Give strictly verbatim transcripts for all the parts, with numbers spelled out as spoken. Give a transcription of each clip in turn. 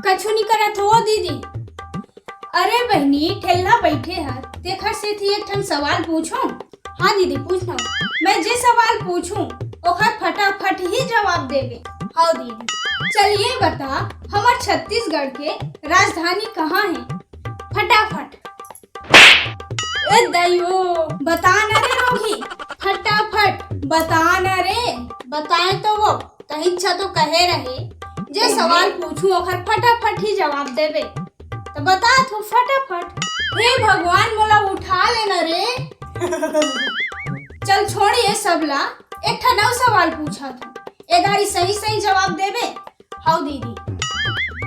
कछु नहीं करत हो दीदी। अरे बहनी, ठेल्हा बैठे हस, तेखर सेती एक ठन सवाल पूछूं? हाँ दीदी, पूछ ना। मैं जे सवाल पूछूं, ओखर फटाफट ही जवाब देबे। हाँ दीदी। चल ये बता, हमर छत्तीसगढ़ के राजधानी कहाँ हे? फटाफट। ए दइयो, बता ना रे रोगी, फटाफट बता ना रे। बताए तो वो, तही इच्छा तो कहे रहे, जे सवाल पूछूं ओखर फटाफट ही जवाब देबे। तो बता तू फटाफट। हे भगवान, मोला उठा लेना रे। चल छोड़ ये सब ला, एक ठन अउ सवाल पूछत हूँ, ए दारी सही सही जवाब देबे। हव दीदी।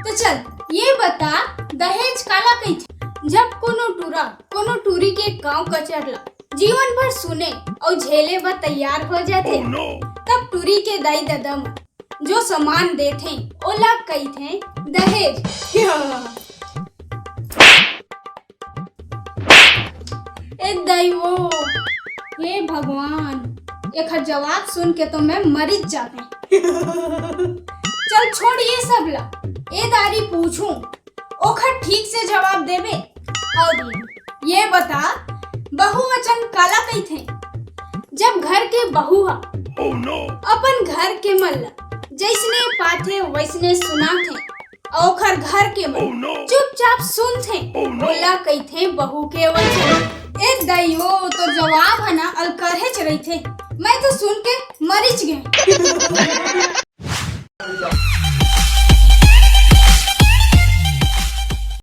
तो चल ये बता, दहेज काला कहिथे? जब कोनो टूरा कोनो टूरी के कांव कचर ला जीवन भर सुने अउ झेले बर तैयार हो जाथे, तब टूरी के दाई ददा मन जो सामान देथे, ओला कहिथे दहेज। ए दइवो, हे भगवान, एखर जवाब सुन के तो मैं मरिच जाते। चल छोड़ ये सब ला, ए दारी पूछूं, ओखर ठीक से जवाब देबे। हव दीदी, ये बता, बहुवचन काला कहिथे? जब घर के बहू ह अपन घर के मन ला जैसने पाथे वैसने सुनाथे, अउ ओखर घर के मन चुपचाप सुनथे, ओला कहिथे बहू के वचन। ए दइयो, तो जवाब है ना अलकरहेच रहिथे, मैं तो सुन के मरिच गए।